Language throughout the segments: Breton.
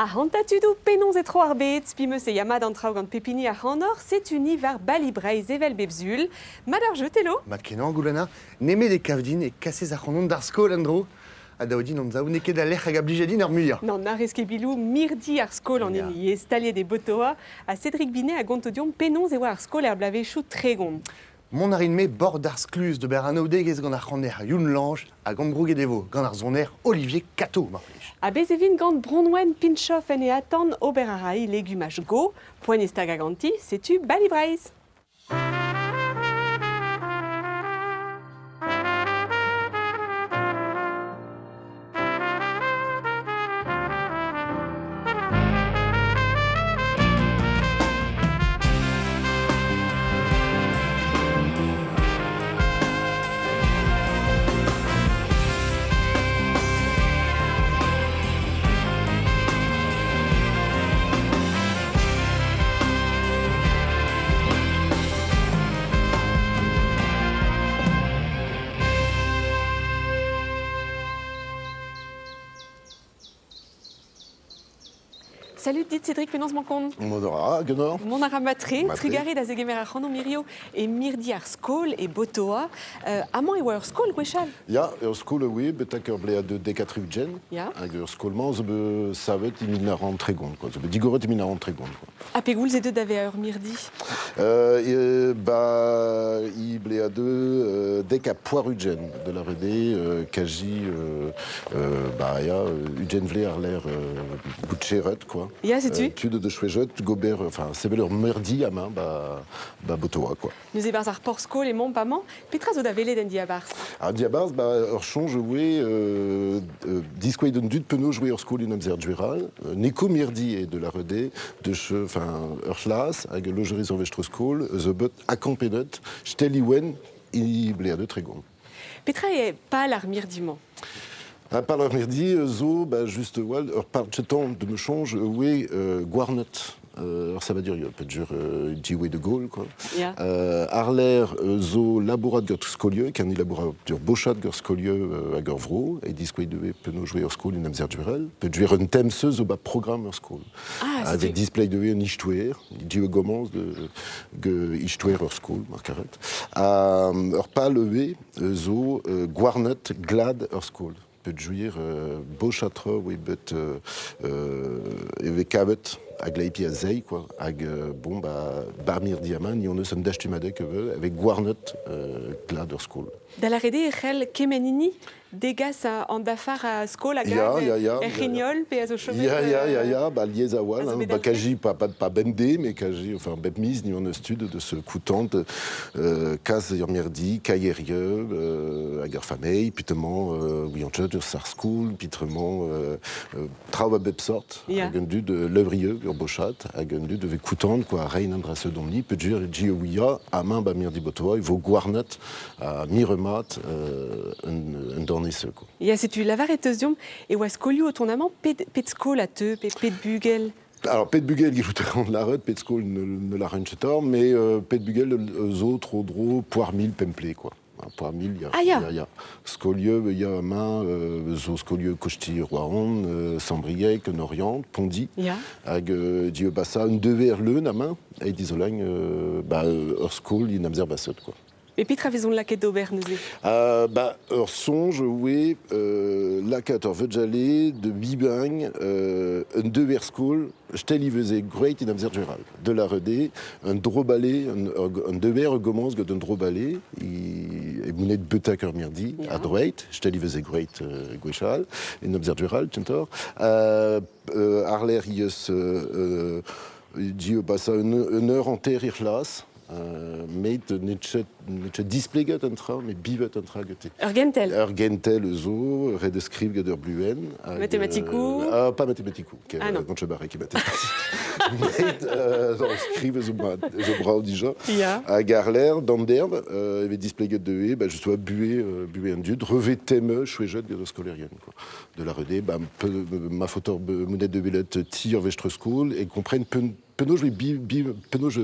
Ac'hanta tudoù, penaos e tro ar bed? Spi 'm eus e ya mat an traoù gant pep hini ac'hanoc'h, setu ni war Bali Breizh evel bep sul. Mat ar jeu, Telo? Mat-kenañ, Goulenna. Nemet e kav din e kasez ac'hanon d'ar skol en-dro. Ha dav din anzav n'eo ket al lec'h hag a blije din ar muiañ. Nann, na rez ket biloù, mirdi ar skol an hini eo, staliet e Botoa, ha Cédric Binet a gonto deomp penaos e oa ar skol er bloavezhioù 30. Mont a rin-me bord ar skluz d'ober anaoudegezh gant ar c'haner Youn Lange hag ambrouget e vo gant ar soner Olivier Cato, mar plij. Ha bez' e vin gant Bronwen Pinchoff en e atant ober a ray legumaj go, poent e stagañ ganti, setu Bali Breizh. Salut dit Cédric, penaos mañ kont? Mont a ra, ganeoc'h? Mont a ra mat-tre, trugarez da zegemer ac'hanomp hirio e mirdi ar skol e Botoa. Amañ e oa ur skol gwechall? Ya, ur skol a oe betek ur blead dek ha tri-ugent. Ya. Hag ur skol-mañ zo bet savet e 1930, quoi. Zo bet digoret e 1930, quoi. Ha pegoulz eo deuet da vezañ ur mirdi? Ba, i blead dek ha poar-ugent de la RD, kaji ba ya, ugent vlez ar-lerc'h bout quoi. Ya, setu. Tud de chouejet gober, enfin, sevel ur mirdi amañ ba, ba Botoa, quoi. Neuze e-barzh ar porzh-skol emaomp amañ. Petra zo da welet en diabarzh? An diabarzh, ba, ur soñj e oe diskouez d'un dud penaos jouer ur skol en amzer dural. Neko mirdi eo de la RD, deus, enfin, ur c'hlas hag ul lojeris ur vestr-skol, eus ur beut akampedet, steliwen i blead de Tregont. Petra eo pal ar mirdi-mañ? Un pal ar mirdi zo, ba, just a-walc'h, ur pal chetan de me soñj e oe gwarnet ur savadur peogwir diwe de Gaulle quoi. Ya. Ar-lerc'h zo labourat gant skolieu, ken labourat ur bochad gant skolieu hag ur vro, e diskouez deue penaos jouer ur skol en amzer durel, peogwir un tem se zo ba programm ur skol. Ah, Avec setu. display deue un istoer, diwe gomañs de ge istoer ur skol, mar karet. Ur pal ivez zo gwarnet glad ur skol. Peogwir bochad-tre oe bet e vez kavet hag leipi a-zeiz quoi. Hag bon ba barmir diamant ni hon eus un dastumadeg avec gwarnet glad ur skol. Da lâret eo e c'hell kement hini degas an dafar a skol hag Ya, ya, ya. er c'hrignol pe a zo chomet Ya, ya, ya, ya, ba lies a-walc'h, a zo hein. bet Ba dalc'het. kaji pa bemdez, mais kaji, enfin bep miz, ni hon eus tud deus koutant kas ur mirdi, kaierieu, hag ur familh, pitemañ ouiañchet ur sar skoul, pitremañ traoù a bep sort, Ya. hag un dud levrieu, ur bochad, hag un dud vez koutant, quoi, rein an dra se domni, peogwir e ouia, amañ ba mirdi botoa, e vo gwarnet ha miremat un dornez quoi. Ya, setu lavaret eus deomp e oa skolioù o tont amañ, pet skol a teu, pet bugel? Alors, pet bugel gellout a ran lâret, pet skol ne lâran ket mais pet bugel zo tro-dro poar mil pemple, quoi. Poar mil, ya. Ah ya. Ya, ya. Skolieu, ya, amañ, zo skolieu Kosti Rouen, Sambrieg, en Oriant, Pondi, Ya. hag dieu basa un dever leun amañ, e dizolegn ba, ur skol in amzer baset, quoi. Mais petra vezont lakaet d'ober neuze? Ba, ur soñj oe lakaat ur vudjale de bibagn un dever skol stel iveze great in amzer geral. De la redé, un dro-bale, un dever gomañs gant un dro-bale, e monet betak ur mirdi, Ya. a droeit, stel iveze great gwechall, in amzer geral, tentoc'h. Ar-lerc'h eus dieu pasa un eur hanter er c'hlas, met n'eo ket displeget an tra, met bivet an tra gante. Ur gentel? Ur gentel zo, ret eus skriv gant ur bluenn. Matematikoù? Pas matematikoù, Ah non. gant Chebarek e matematik. Met non, skriv zo, zo brav dija. Ya. Hag ar-lerc'h, d'an derv, e vez displeget deuet, bah, just oa buhe an dud, revez teme chouejet gant ar skolaerien. Quoi. De la redé, bah, ma faute monet de welet ti ur vestr-skol e kompren penaos jouer bi, bi, penaos,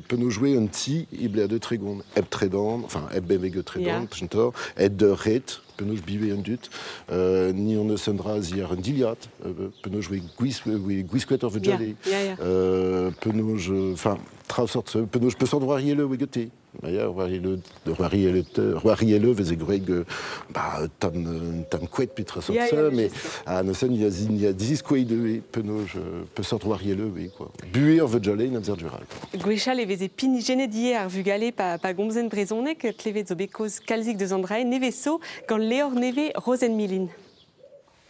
penaos jouer un ti e bled de tregont, hep tredan, enfin hep benveg tredan, yeah. Hep de ret, penaos bive an dud, ni hon eus un dra ziar un dilhad, penaos oe gwis, oe gwisket ur vugale, penaos, enfin, tra sort, penaos peseurt roariele oe gete. Ya, roariele veze gwreg ba, tam kouet petra sort se, mais a neuzen il y a diziskoueit eo penaos peseurt roariele oe, quoi. Buhe ur vugale in amzer dural. Gwechall e veze pinijennet ivez ar vugale pa gomzen brezhoneg, klevet zo bet kaoz kalzik deus an drae nevez zo gant Leor nevez Rozenn Milin.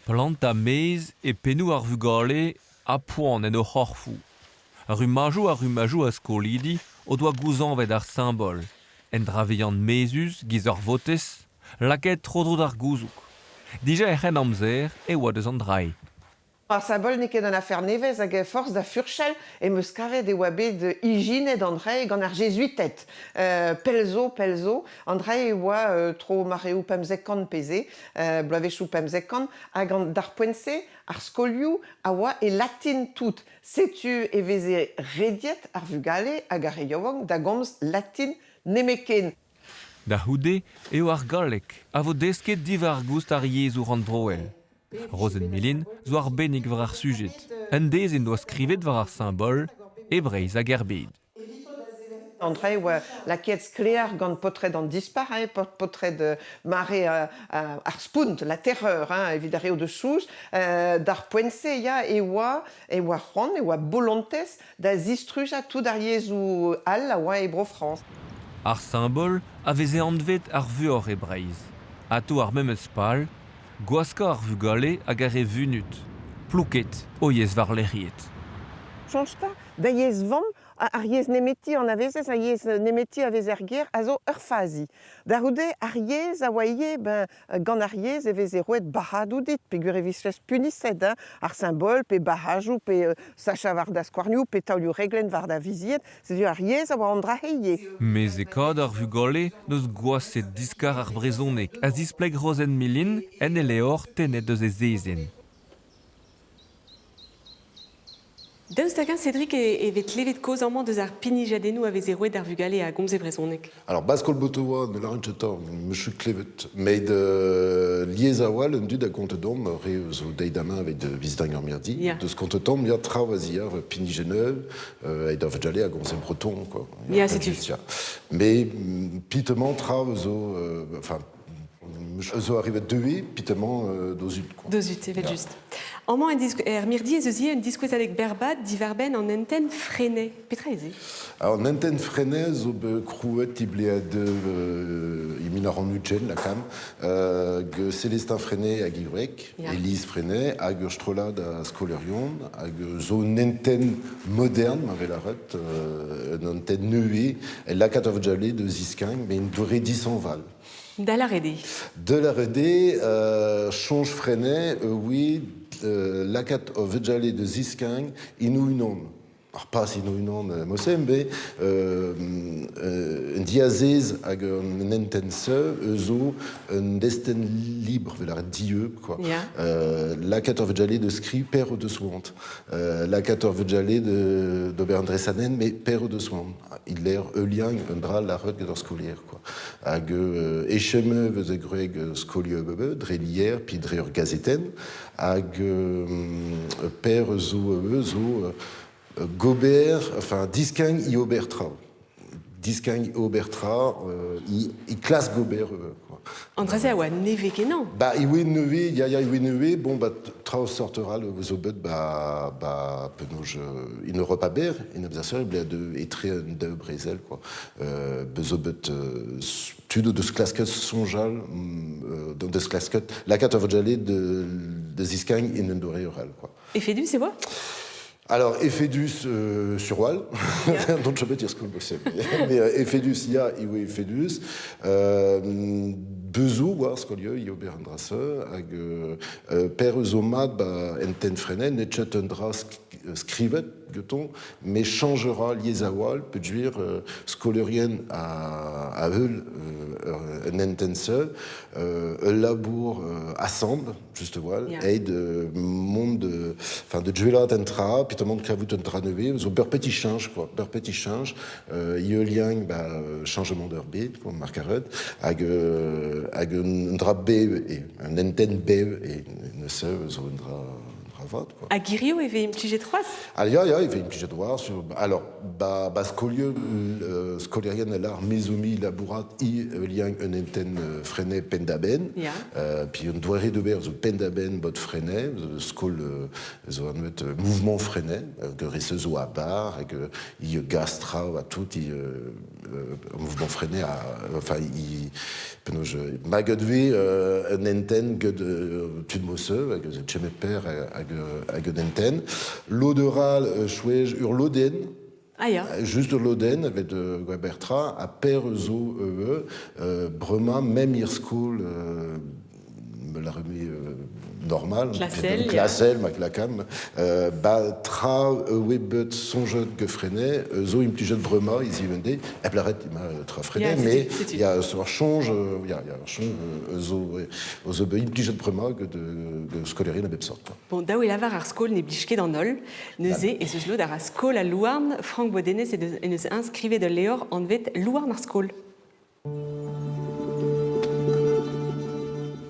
Plantañ mez e pennoù ar vugale ha poan en o c'horfoù. Rummajoù ha rummajoù a skolidi o doa gouzañvet ar simbol, endra vihan mezhus giz ur votez lakaet tro-dro d'ar gouzoug. Dija er c'hrennamzer e oa deus an drae. Ar simbol n'eo ket un afer nevez hag forzh da furchal em eus kavet e oa bet ijinet an drae gant ar Jezuited. Pell zo, pell zo, an drae e oa tro mareoù 15 kant pe se, bloavezhioù 15 kant, hag d'ar poent-se, ar skolioù a oa e latin tout. Setu e veze rediet ar vugale hag ar re yaouank da gomz latin nemetken. Da c'houde eo ar galleg a vo desket diwar-goust ar yezhoù rannvroel. Rozenn Milin zo arbennik war ar sujed. Un deiz en doa skrivet war ar simbol e Breizh hag er bed. An dra e oa lakaet sklaer gant paotred an dispac'h, hein, paotred mare ar spont, la terreur, hein, evit ar re o deus soñj. D'ar poent-se, ya, e oa e oa c'hoant, e oa bolontez da zistrujañ tout ar yezhoù all a oa e Bro-Frañs. Ar simbol a veze anvet ar vuoc'h e Breizh. Atao ar memes pal, gwaskañ ar vugale hag ar re vunut, plouked o yezh warlerc'hiet. Soñj 'ta, da yezh vamm Ar yezh nemeti anavezez, ar yezh nemeti a vez er gêr a zo ur fazi. Da c'houde, ar yezh a oa ivez, ben, gant ar yezh e veze roet barradoù dit peogwir e vijes puniset, hein, ar simbol pe barrajoù pe sachañ war da skouarnioù pe taolioù reglenn war da vizied. Setu ar yezh a oa an dra-se ivez. Mezhekaat ar vugale n'eus gwashet diskar ar brezhoneg a zispleg Rozenn Milin en e levr tennet eus e zezenn. Daoust hag-eñ, Cédric, e vez klevet kaoz amañ deus ar pinijadennoù a veze roet d'ar vugale a gomze brezhoneg? Alors, Baskol Botoa, ne lâran ket tamm, meus ket klevet. Met lies a-walc'h an dud a gont deomp, re eus o deiz damañ evit vizitañ ar mirdi, deus kontet tamm, ya, traoù a-ziàr Pinijennev, aet da vugale a gomze breton, quoi. Ya, setu. Ya. Mais pitement traoù zo, enfin, zo arrivet deuet pitement d'o zud, quoi. D'o zud, evel-just. Amañ er mirdi ez eus ivez un diskouezadeg berrbad diwar-benn an hentenn Freinet. Petra eo se? Alors, an hentenn Freinet zo bet krouet iblead e 1920, lakam, ge Célestin Freinet hag e wreg, Élise Freinet, hag ur strollad a skolaerion, hag zo un hentenn modern, ma vez lâret, un hentenn nevez, lakaat ar vugale da ziskagn, met un doare dishañval. Da lâret eo. De lâret eo, soñj Freinet, oui, lakaat ur vugale da ziskagn en o-unan. Ar pas en o-unan mosem, bet un diazez hag un hentenn-se zo un destenn libr, vel ar dieub, quoi. Lakaat ur vugale da skriv per o deus c'hoant. Lakaat ur vugale d'ober un dresadenn, met per o deus c'hoant. Il heuliañ un dra lâret gant ur skolier, quoi. Hag echeme veze gwreg skolioù dre lier puis dre ur gazetenn hag per zo zo gober, enfin diskagn i ober traoù. Diskagn ober tra, i klask gober quoi. An dra-se a oa nevez-kenañ. Ba, i oe nevez, ya, ya, i oe nevez, bon, ba, traoù sort all zo bet ba, ba, penaos, in Europe aber, in amzer bled de etre un daou brezel, quoi. Bezo bet tud o deus klasket soñjal, deus klasket lakaat ur vugale de ziskagn en un doare oral, quoi. Efedus e oa? Alors, efedus sur wall, dont je peux dire ce que Mais efedus, ya, iwe efedus. Bezou, war skolio, i ober an dra-se, hag per eus o mat ba en tenn frenen, ne chet un dra skrivet geton, me changera liez a-wal, peogwir skolerien a heul un entense, ul labour assemble, just a-wal, eid mont de, enfin, de duelat en tra, puis mont kavout un tra nevez, zo ur petit change, quoi, ur petit change, liang, ba, changement d'heure bet, quoi, markaret, hag un dra bev, e, un enten bev, e ne se, zo un dra vat, quoi. Hag hirio e vez implijet c'hoazh? Ah, ya, ya, e vez implijet c'hoazh. Alors, ba skolioù, skolerien a lar mezomi labourat i liang un enten frenet penn-da-benn. Ya. Puis un doare d'ober zo penn-da-benn bot frenet, skol zo anvet mouvement frenet, hag re se zo a bar, hag i gastra a tout, i mouvement frenet a, enfin, i, penaos, maget vez un enten get tud mosse, hag chemet per hag un enten. Loderal chouej ur loden. Ah, ya. Just ur loden, evet Bertra, a per zo brema mem ir skol me la remet normal, Klasel, ya. Klasel, ma klakam, ba tra webet sonjet ge frenet, zo implijet brema, izi vende, e plaret ima tra frenet, Ya, mais setu. ya so ar chonj, ya, ya ar chonj, zo be implijet brema ge de, ge skolerien a bep sort, quoi. Bon, daou e lavar ar skol ne blij ket an holl, neuze ez eus lod ar a skol a Louarn, Frank Bodenez e neus inscrivet ul levr anvet Louarn ar skol.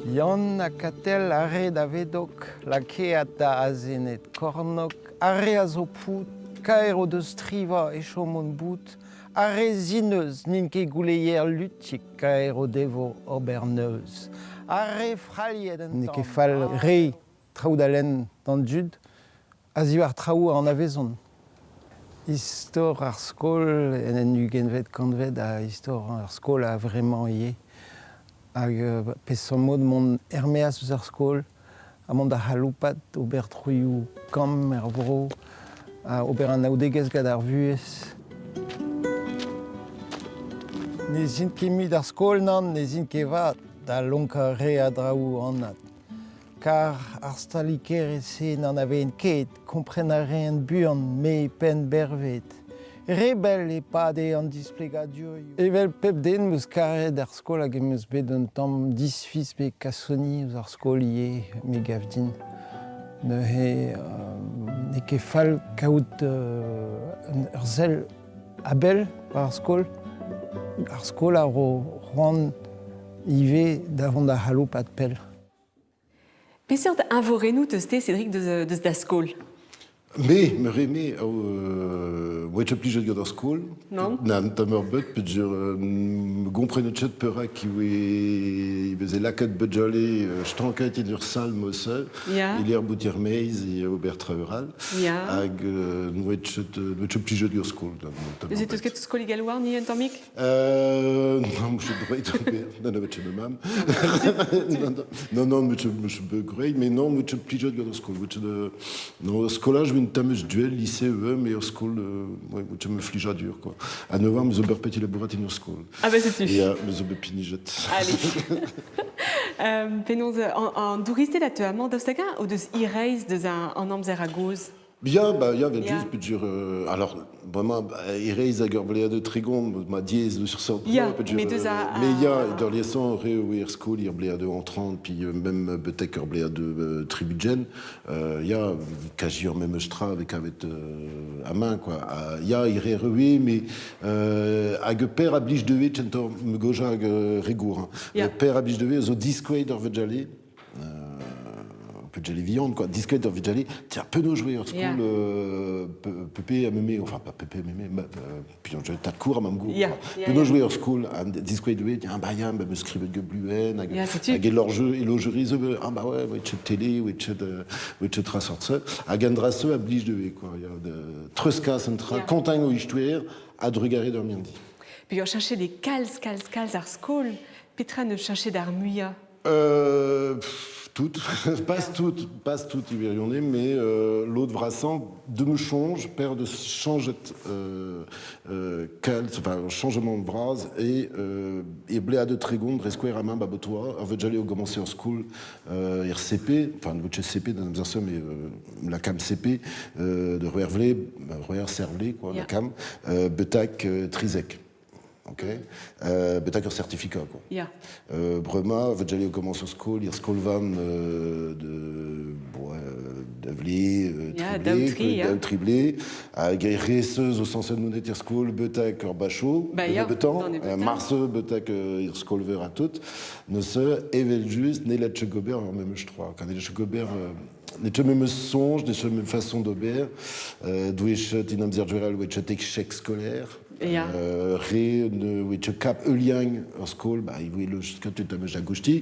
Yann ha Katell a re da vedok, lakeat da azenet kornok, a re a zo pout, kaer o deus triva e chom bout, a re zineus n'int ket gouleier lutik kaer o devo ober neuz. A re fraliet un N'eo ket tamm. fall re traoù da lenn d'an dud, a ziwar traoù an avezont. Istor ar skol en en ugentvet kantved a istor ar skol a vraiment ivez. Hag peseurt mod mont er-maez eus ar skol, ha mont da c'haloupat ober troioù kamm er vro, a ober an aoudegezh gant ar vuhez. Ne zint ket mui d'ar skol nann, ne zint ket vat da lonkañ re a draoù anat. Kar ar stalikerez-se n'an aveen ket, kompren a reent buan, me penn bervet. Rebel e pade an displegadurioù. Evel pep den meus karet ar skol hag em eus bet un tamm disfiz pe kasoni eus ar skol ivez, me gav din. Neuze, n'eo ket fall kaout ur sell a-bell war ar skol. Ar skol a ro c'hoant ivez da vont da c'haloupat pell. Peseurt eñvorennoù teus te, Cédric, deus da skol? Me, me re me, oa ket plijet gant ar skol. Non. Nann, tamm ur bet, peogwir, me gomprenet ket perak e oe, e veze lakaet bedjale, stanket en ur sal mosse, il er bout er meiz e ober traoù all. Hag n'oa ket plijet gant ar skol, nann, tamm ur Neuze teus bet. ket skol e Galouarn, ni un tammig? Non, je droit d'ober. Non, non, mais mam. Non, non, non, mais je, je peux grey, mais non, mais je plijet gant ar skol. Mais je, non, skolaj, un tamm eus duel, lycée, mais ur skol, ouais, je me flijadur, quoi. A neuf ans, me zo ber petit labourat en ur skol. Ah bah setu. Ya, me zo bet pinijet. Allez. Penaos, an douristed a teu amañ daoust hag-eñ o deus ireiz deus an amzer a-gozh? Ya, bah, ya, vel Ya. just, peogwir, alors, vraiment, bah, ireiz hag ur vlead de tregon, ma diez deus sur sort, Ya, peogwir, mais deus a, mais ya, a- d'ur liesañ re oe er skol, ir blead de entrant, puis même betek ur blead de tributgen, ya, kaji ur même stra avec avet a main, quoi. A, ya, ire rewe, mais hag per a blij deve, tchentor me goja hag regour, hein. Ya. Per a blij deve, zo diskouet ur vedjale, peut j'allais viande, quoi. Disquette ur vedjale, tiens, penaos jouer ur skol, Ya. pepe a meme, enfin, pas pepe a meme, ma, puis on jouait tas de cours a mam gour, Ya, quoi. ya, Penaos ya. jouer ur skol, an disquette doué, tiens, bah, ya, bah, me skrivet ge bluen, hag, Ya, setu. hag elorjeu, elorjeuri zo, ah, bah ouais, ouais, tchet télé, ouais, tchet, ouais, tchet tra sort se, hag an dra se a blij deue, quoi. Ya, de, treuskas an tra, Ya. kontañ o ichtouer, a drugare d'ur mirdi. Puis ur chercher des kalz, kalz, kalz ar skol, petra ne chercher d'ar muia? Tout, pas tout, pas tout ibérionné, mais l'autre vrassant de me change, père de changet enfin, changement de bras et bléa de trégon, resquare à main babotoa, veut aller au commencer en school RCP, enfin de CP dans mais la cam CP de Ruervlé, Ruer Servlé quoi, la cam, Betac Trizek. Ok, betak ur certificat quoi. Ya. Brema, veut aller au commencer school, ir skolvan de d'avlé, triblé, hag reseuse au sens de monet ir skol, betak ur bacho, betan, marse betak ir skolver a tout, ne se evel just ne la tchegober ur même trois. Quand le tchegober ne te même songe, ne te même façon d'ober, douich tinamzer dural ouich échec scolaire. Re ne wech kap euliang ur skol, ba i le ket am eus agousti.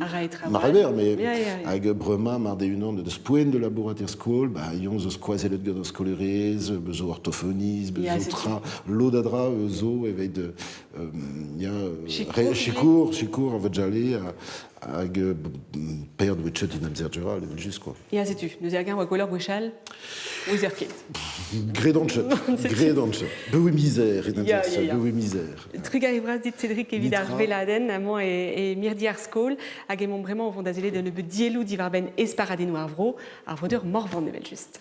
Maraber, mais hag brema mar de unan de spoen de laborateur skol, ba ion zo skoazelet gant ur skolerez, bezo orthophonis, bezo tra, lodadra zo evet ya chikour a vet hag perd wechet in amzer dural, evel just quoi. Ya, setu, nous hag oa gwelloc'h gwechall, ouzer ket. Gredantchet, gredantchet. Bewe misère, in amzer, bewe misère. Trugarez bras dit Cédric evit ar veladen, amañ e mirdi ar skol, hag emañ bremañ o vont da zele d'un nebeud dielloù diwar-benn esparadennoù ar vro, ar vreudeur Morvan evel just.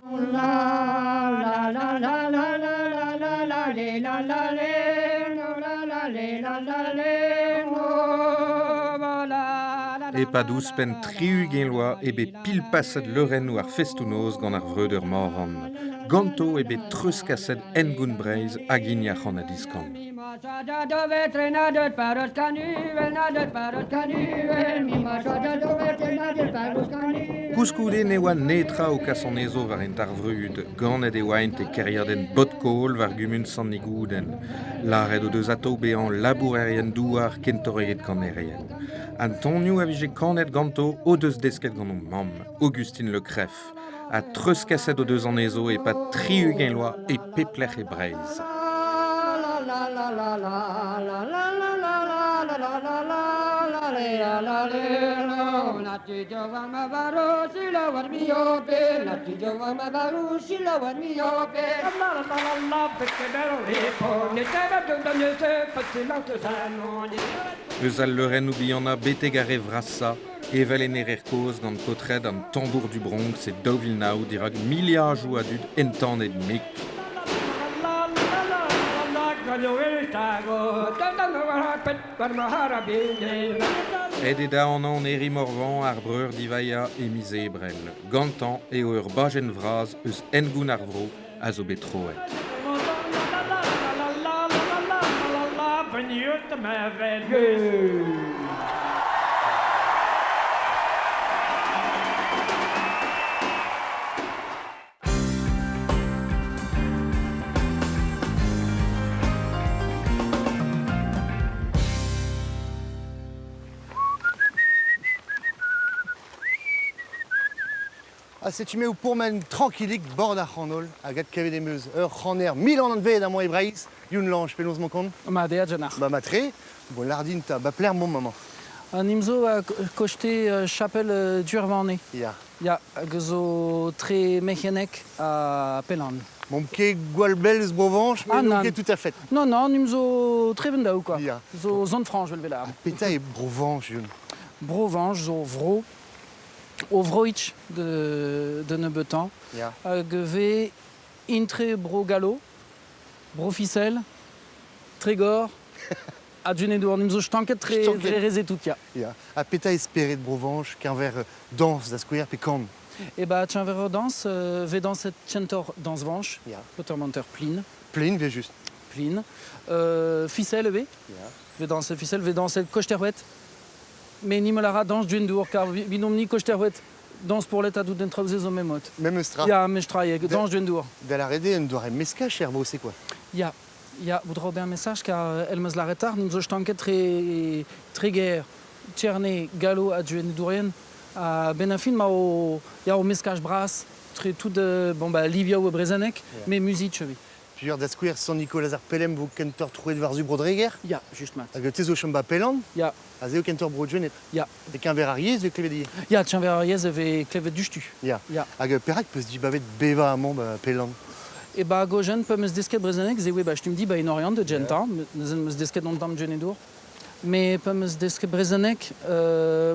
La la la la la la la la la la la la la la la. Epad ouzhpenn 60 loa eo bet pilpaset leurennoù ar festoù-noz gant ar vreudeur Morvan. Ganto eo bet treuzkaset Engoun Breizh hag hini ar c'hannadiskan. Koulskoude ne oa netra o kas anezho war hent ar vrud, ganet e oaint e kêriadenn Bodkool war gumun Sant-Nigouden. Lâret o deus atao bezañ labourerien douar kentoc'h eget kanerien. Antonioù a vije kanet ganto o deus desket gant o mamm, Augustine Le Cref, ha treuzkaset o deus anezho e-pad 60 loa e pep lec'h e Breizh. Eus al leurennoù bihanañ betek ar re vrasañ, evel en erer kozh gant paotred an tambour du Bronx e 2009 dirak miliadoù a dud entanet mik. Aet eo da an an Herri Morvan ar breur divaia e miz Ebrel. Gantañ eo ur bajenn vras eus Engoun ar vro a zo bet troet. Ha setu me o pourmen tranquillik bord ar c'hanol hag kavet em eus ur c'haner mil an anvet amañ e Breizh, Youn Lange, penaos mañ kont? Ma dezhañ Janac'h. Ba matre, bon lardin ta, ba pler mont maman. An imzo a koste chapel Durvane. Ya. Ya, hag zo tre mechenek a Pelan. Bon, ket gwall bell eus Brovanch, mais non ket tout à fait. Non, non, imzo tre vendaou quoi. Ya. Zo zone franche, vel velar. Peta e Brovanch, Youn? Brovanch zo vro. O vroich de nebetan. Yeah. Hag ve intre bro gallo, bro ficelle, Trégor, a dune douar nimzo stanket tre reze tout ya. Ya. Ha peta esperet Brovanch qu'un danse da skouer pe kan? E ba tchinver danse, ve danse tchentor danse vanch, yeah. Potermanter plin. Plin, ve just. Plin. Ficelle ve. Yeah. Ve danse ficelle, ve danse kosterwet. Mais ni me la danse d'une dour car binom ni kosterwet danse pour l'état d'où traouzez zo memot. Même stra. Ya mestra ya danse d'une dour. Da la rede un doare meskach er c'est quoi? Ya ya voudra bien message car elle meus la retard nimzo stanket tre tre guerre tcherne gallo a d'une dourien a benafin ma o ya o meskach bras tre tout de bon bah Livia ou Brezanek mais musique chevi. Puer da skouer Sant-Nikolaz ar Pelem vo kentoc'h troet war-zu Bro-Dreger. Ya, just mat. Hag te zo chom ba Pellan? Ya. Aze eo kentoc'h Bro-Gwened? Ya. E keñver ar yezh 'vez klevet ivez? Ya, keñver ar yezh e vez klevet diouzhtu. Ya. Ya. Hag perak 'peus dibabet bevañ amañ ba Pellan? E ba Gojen, pa 'm eus desket brezhoneg, se oe ba stumm-di ba en Oriant de gentañ. Neuze 'm eus desket an tamm Genedour. Mais pa 'm eus desket brezhoneg,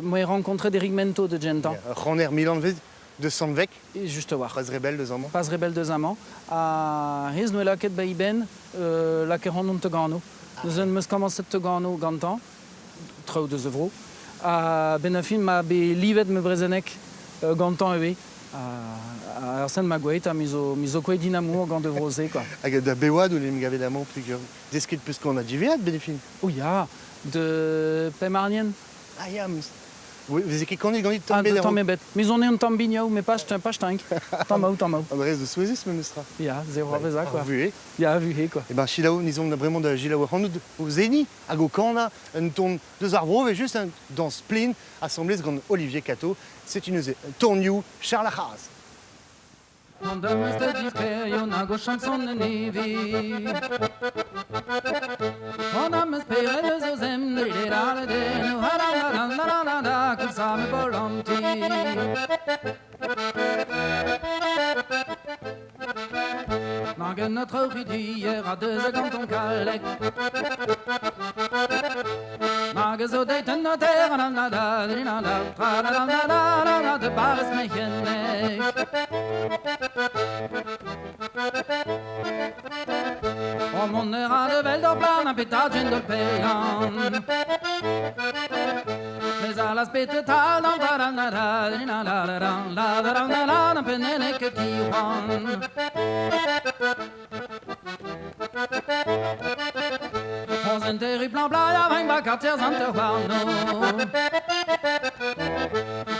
'moa renkontret Eric Mento de gentañ. Ur c'haner milanvet deus Sant-Veg. Just a-walc'h. Pas rebel deus amañ. Pas rebel deus amañ. Ha hezh 'noa lakaet ba e benn lakaet ac'hanon te gano. Neuze 'm eus komañset te gano gantañ, traoù deus e vro. Ha 'benn ar fin 'ma bet livet ma brezhoneg gantañ ivez. Ha Arsène ma gwelet ha me zo, me zo kouezhet dinamour gant e vro-se quoi. Hag da bewad on en em gavet amañ peogwir desket 'peus gant an diwezhat 'benn ar fin? Oh ya, de Pemp-Arnien. Ah ya, Veze ket kanet ganit tamm ebet? Tamm ebet. Me zo un tamm biniou, mais pas, pas stank. Tamm tamm. An dre zo souezhus memestra. Ya, zéro a quoi. Ar vuhez. Ya, vuhez quoi. Eh ben selaou, nizomp da bremañ da selaou ac'hanout o seniñ hag o kanañ un ton deus ar vro, just un dañs plin asambles gant Olivier Cato. Setu neuze tonioù Charles ar C'hras. An demeus da disklêrio nag o chanson nevez. An am eus peret eus o zem, koulz ha me bolante. Nag un autre ridier a deus a ganton kalek. Nag a zo deit un noter, la la la la la la la la la la de Paris mechenek. O mont e ra de vel d'ur plan a petajen d'ur pellan. Mes a las bete tal la la la la la la la la la la la la la penenek tiwan. On zenteri plan bla ya vain ba quartier zanter warno.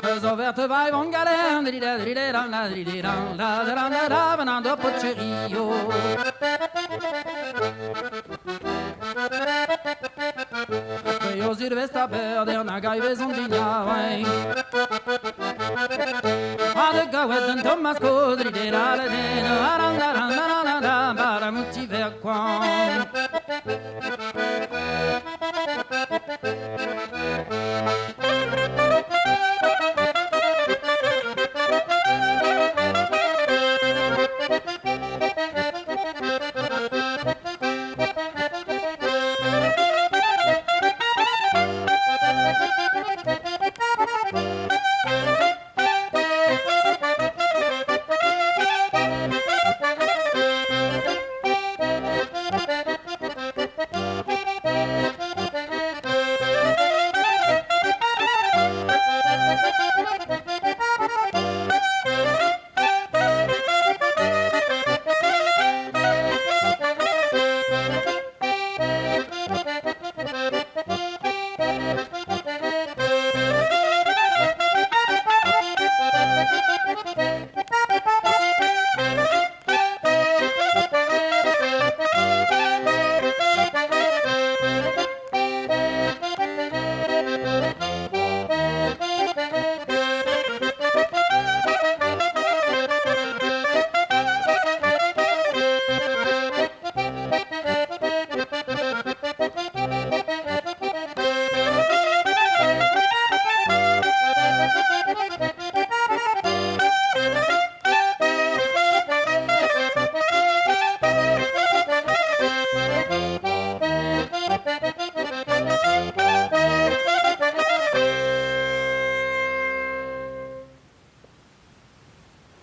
Eus overte vai von galen, di da di da la di di da la da la da van an pocherio. Yo zir vesta perder na gaive zon digna vain. A de gawet an Thomas Kodri de la la de la la la la la la la ba la motiver quan.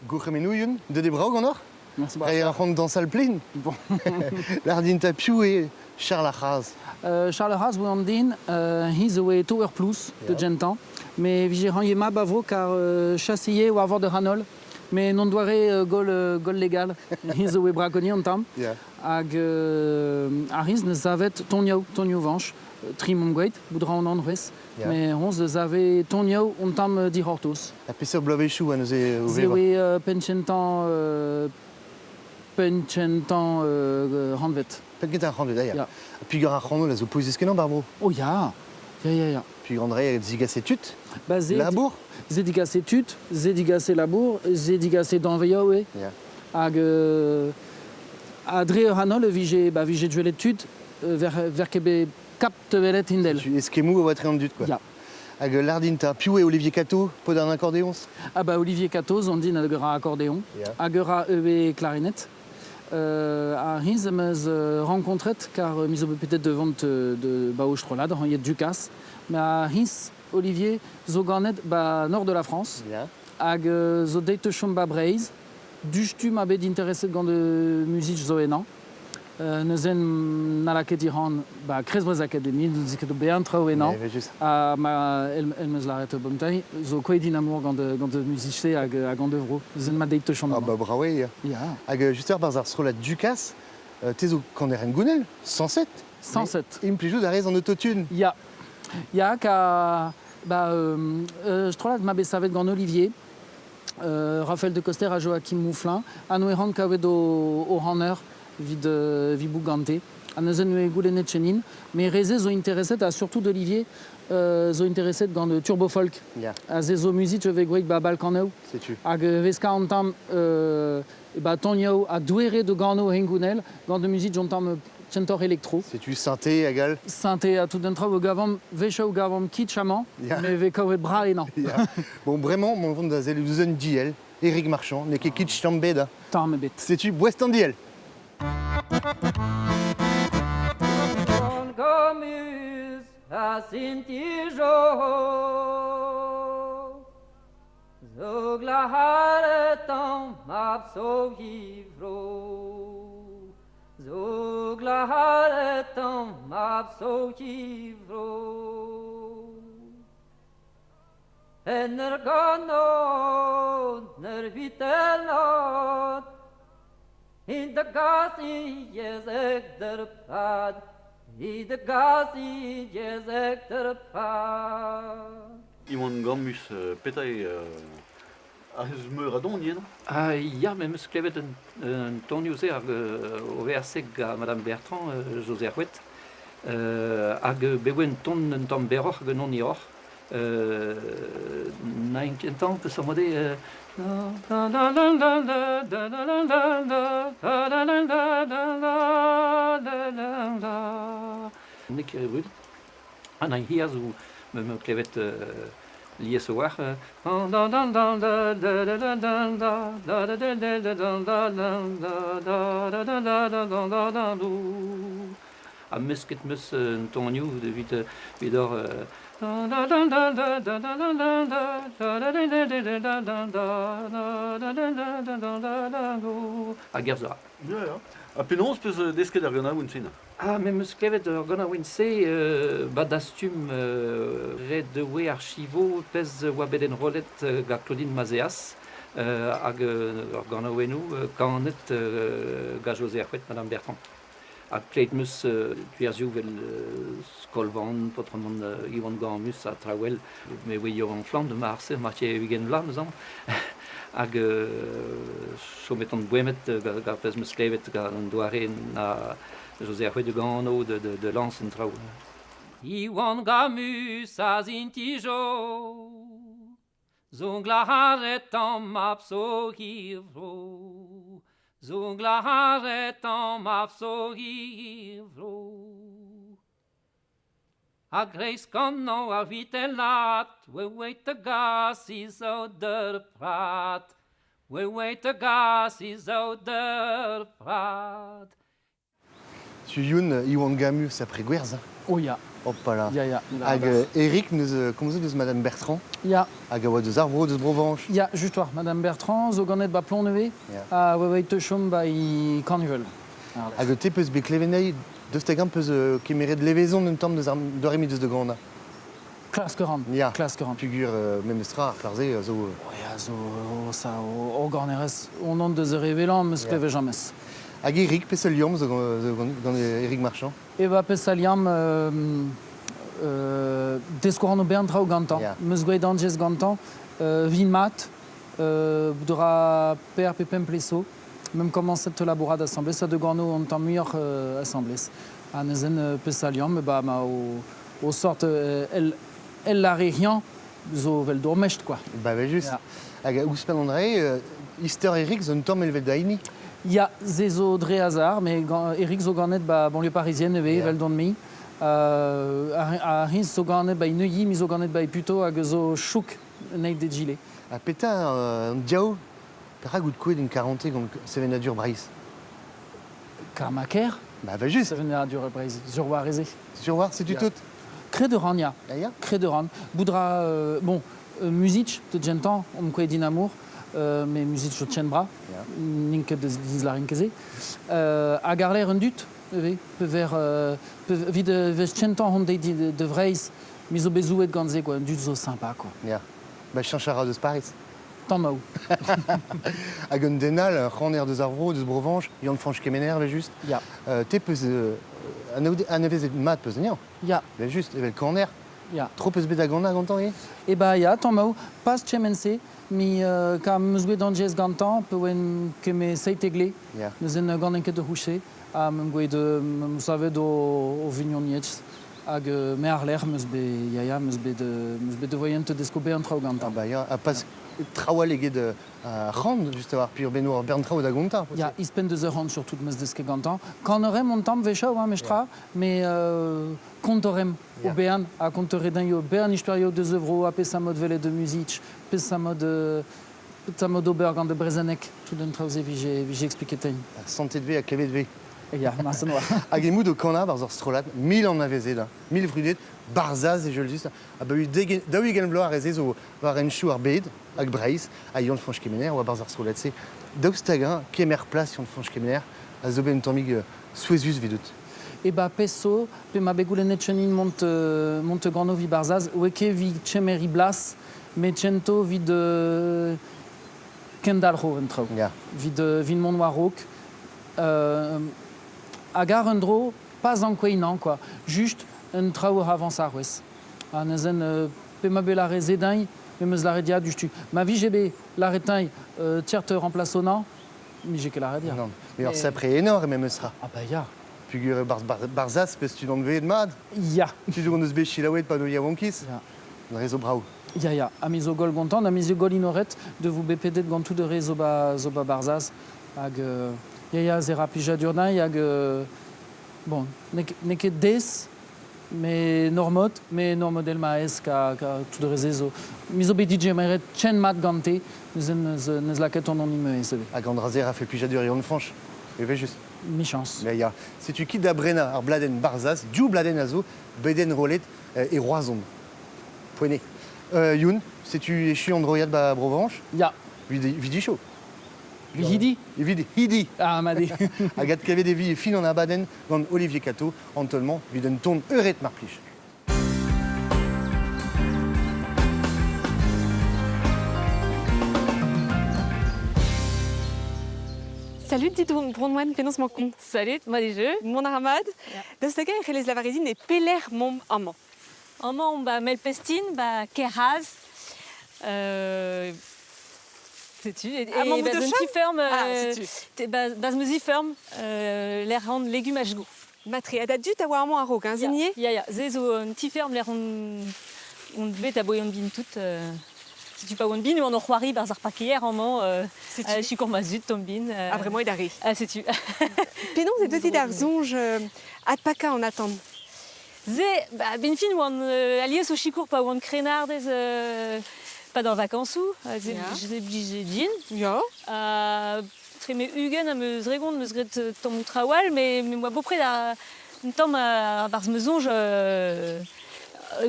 Gourc'hemennoù, Yun, deut eo brav ganeoc'h? Reiñ a ran dañsal plin. Bon. Lâr din 'ta piv eo Charles ar C'hras? Charles ar C'hras 'vo an den, hi zo e Tower Plouz de gentañ. Me vije rañje mab a vo kar chaseer war vord ur c'hanol. Mais non doare gol, gol legal. Hi zo e brakonnier an tamm. Hag ar riz neus savet tonioù, tonioù vañch, tri mont gweet, bout ra an anvez. Mais hon deus ave tonioù un tamm dic'hortoz. Ha peseurt bloavezhioù a neuze o Se vevañ? oe penn-kentañ penn-kentañ rannved. Penn-kentañ ar rannved, ah ya. Ya. Ha peogwir ar c'hanol a zo pouezus-kenañ 'bar vro. Oh ya, ya, ya, ya. Peogwir an dra digase tud, Ba ze, labour. ze digase tud, ze digase labour, ze digase danveioù eo. Ya. Hag Ha dre ur hanol e vije, ba, vije duelet tud, ver, ver ket bet kap tevelet hindel. Tu eskemmoù a oa tre an dud, quoi. Ya. Hag lardinta, piv eo Olivier Cato, paotr an akordéons? Ah ba Olivier Cato zo an din hag ur akordéon, hag ur eo clarinette. Ar hiz am eus rencontret, kar mi zo bet pedet devant de ba o strollad, hañet Ducasse. Mais ar hiz Olivier zo ganet ba nord de la France, hag zo deit te chom ba Breizh, Dustu ma bet intereset gant muzik zo ennañ. Neuze n'halla ket diran ba Kreiz Akademi, n'eus ket bezañ traoù ennañ. Ha ma el, el meus lâret bomtai, zo koet din amour gant gant muzik-se hag hag an devro. Neuze ma deit te chom. Ah bah bravo ya. Ya. Hag juste barzh ar strollad Ducasse, te zo kaner hengounel, 107. 107. Implijout a rez an autotune. Ya. Ya, ka ba strollad ma bet savet gant Olivier. Raphaël de Coster ha Joachim Mouflin, ha noe ran kavet o hanner evit evit bout gante. Ha neuze noe goulennet chenin, mais reze zo intereset, ha surtout d'Olivier, zo intereset gant Turbo Folk. Ha se zo muzik je vez gweit ba Balkaneu. Setu. Hag veska an tamm ba tonioù ha douere de gano hengounel, gant de muzik jon tamm kentoc'h elektro. Setu synthé hag all. Synthé ha tout an traoù gavam wechoù gavam kitsch amañ, mais vez kavet bra ennañ. Ya. Bon, bremañ, mont vont da sellout ouzh un diell, Eric Marchand, n'eo ket kitsch tamm bet, ha. Tamm ebet. Setu boest an diell. Zo glaharet an mab zo hivro Zo glaharet an mab zo hivro En ur gano ur vitellat In de gas i jezek der pad I de gas i jezek der pad Iwan Gammus, petra eo ar eus meur a don ivez, non? Ah ya, me 'm eus klevet un tonioù-se hag o vezañ gant Madame Bertrand, José ar C'houet, hag bet oa un ton un tamm berroc'h hag un on hiroc'h. Nain kentañ peseurt mod eo N'eo ket re vrudet. An hir zo ma klevet lies a-walc'h. Ha mesket 'm eus un tonioù evit evit hor Hag er zo. Ya, ya. Ha penaos 'peus desket ar ganaouenn-se? Ah, me 'm eus klevet ur ganaouenn-se ba dastum ret e oe archivo pezh oa bet enrollet gant Claudine Mazeas hag ur ganaouennoù kanet gant José Arc'houet, Madame Bertrand. Ha klevet 'm eus gwerzioù 'vel Skolvan, peotramant Iwan Gamus ha traoù all. Me oe Yoran Flamm da marse, marteze 20 vloaz 'm eus aon. Hag chomet on boemet gant ar pezh 'm eus klevet gant an doare na José ar C'houet gano de lañs en traoù. Iwan Gamus a zintijo Zo glac'haret an mab zo hir-vro Zo glac'haret an mab zo hir-vro A-greiz kanañ ar vitellat oe oeit da gas he zaout d'ur prad Oe oeit da gas he zaout d'ur prad Tu Youn, Iwan Gamus après gwerzhañ. Oh ya. Hopala. Ya, ya. Hag Eric neus komzet deus Madame Bertrand. Ya. Hag a oa deus ar vro, deus Brovañch. Ya, just war. Madame Bertrand zo ganet ba Plonevez. Ha oa oeit te chom ba i Kannuvel. Hag te peus bet klevet anezhi Deus hag-eñ peus kemeret levezon un tamm deus ar doare deus da ganañ? Klask a ran. Ya. Klask a ran. Pugur memestra ar c'hlar-se a zo... Ya, zo ça o ganerez on an deus re velañ 'm eus klevet james. Hag Eric, peseurt liamm zo gant Eric Marchand? Eba peseurt liamm desko ran ober an traoù gantañ. 'M eus gwelet Angez gantañ, vin mat, dra per pe pemp pleso. Meump komañset labourat asambles ha de gano an tamm muioc'h asambles. Ha neuzen peseurt liamm, ba ma o sort el, el lâre hiañ zo 'vel dour-mestr quoi. Ba evel-just. Hag ouzhpenn an dra-se, istor Eric zo un tamm evel da hini. Ya, se zo dre azar, met Eric zo ganet ba banlieue parisienne ivez, evel don me. Ar hiz zo ganet ba Neuilly, mi zo ganet ba Puto hag zo chouk neit de gilet. Ha petra an diaou, perak out kouet en karante gant sevenadur Breizh? Kar ma ker. Ba va just. Sevenadur Breizh, sur war eze. Sur war, setu Ya. tout. Kred ran, ya. Ah, ya? Kred ran. Boudra, bon, music, te gentan, on kouet din amour, me music zo tchen bra, Ya. n'int ket deus dislarin keze. Hag ar ler un dut, eve, pe ver, pe vid vez tchentan hon deit de Vreizh, mi zo bezouet gant se, quoi, un dut zo sympa, quoi. Ya. Ba chañch a ra deus Paris. Tamm Hag un den all, ur c'haner deus ar vro, deus Brovanj, Yann-Fañch Kemener, evel just. Ya. Te peus anavezet mat peus anezhañ. Ya. Evel just, evel kaner. Ya. Tro peus bet da ganañ gantañ ivez? E ba ya, tamm pas kement-se, mi ka 'm eus gwet an gantañ, pe oen ket me seitegle, Ya. neuzen ganen ket de c'houche, ha 'm gwet 'm savet o vignoniezh, hag me ar lec'h 'm eus bet, ya ya, 'm eus bet, 'm eus bet de voyen te deskober an traoù gantañ. Ah ba ya, ha pas traoù all eget ar c'han, just a-walc'h, pur benno ar bern traoù da gontañ. Ya, ispenn deus ur c'han surtout 'm eus desket gantañ. Kanerem on tamm wechoù, hein, mestra, mais kontorem o bern, ha kontoredañ yo bern istoerioù deus e vro, ha peseurt mod velet de music, peseurt mod, peseurt mod ober gant de brezhoneg, tout an traoù-se vije expliket tein. Santet vez ha klevet vez. Ya, marsen oa. Hag emout o kanañ barzh ur strollad, mil anavezet, hein, mil vrudet, Barzhaz e just, ha ba 40 vloaz ar re-se zo war henchoù ar bed, hag Breizh, ha Yann-Fañch Kemener oa barzh ar strollad-se. Daoust hag-eñ kemer plas Yann-Fañch Kemener a zo bet un tammig souezhus evidout? E ba pezh zo, pe ma bet goulennet chenin mont, mont gant vi Barzhaz, oe ket vi chemeri blas, met chento vid kendalc'ho en traoù. Ya. Vid, vid mont war-raok. Hag ar un dro, pas ankoueinañ, quoi. Just un traoù avañs ar wezh. Ha neuzen, pe ma bet lâret se din, me 'm eus lâret ya diouzhtu. Ma vije bet lâret din tier te remplasonañ, 'mije ket lâret ya. Non, mais ur sapre enor e memes tra. Ah bah ya. Pugur Barzhaz peus tud anveet mat. Ya. Tud hon eus bet selaouet pa no yaouankiz. Ya. An re zo brav. Ya, ya. Ha me zo goll gantañ, ha me zo goll inoret de vous bet pedet gant tout de re zo ba, zo ba Barzhaz. Hag ya, ya, ze ra plijadur din, hag bon, n'eo ket des, me normot, me normodel ma ez ka, ka tout de re zo. Me zo bet DJ meret chen mat gante, neuze neus lakaet an anime ez eve. Hag an dra-se ra fe plijadur Yann Fañch. Evel just. Michañs. Ya, ya. Setu kit da brenañ ar bladenn Barzhaz, div bladenn a zo, beden rolet e Roazhon. Poene. Youn, setu echu an droiad ba Brovanj? Ya. Vidi chaud. Vidi? Evit hidi. Ah, made. Hag adkavet e vi e fin an abadenn gant Olivier Cato, an taol-mañ evit un ton eured mar plij. Salut dit Bronwen, penaos mañ kont? Salut, mat eo jeu. Mont a ra mat. Daoust hag-eñ e c'hellez lavaret din e pelec'h momp amañ? Amañ omp ba Melpestin, ba Kerraz. Setu, e, Ah, e mañ ba de un chom? ti-feurm, Ah, setu. ba, ba 'z meus feurm, lec'h an legumaj go. Matre, ha da dud a oa amañ a-raok, hein, zenier? Ya, ya, se zo un ti-feurm lec'h on bet a boe on bin tout. Setu pa oan bin, oan o c'hoari barzh ar parkeier amañ, Setu. sikour ma zud tamm bin. Ah, vraiment, eo d'ar re. Ah, setu. Penaos e deuet ar soñj adpakañ an atant? Se, ba, ben fin oan alies o sikour pa oan krennardez pa d'ar vakañsoù, ze Ya. ze blije din. Ya. Tre me 20 am eus regont, 'm eus graet tammoù traoù all, mais me oa bopred a un tamm a barzh ma soñj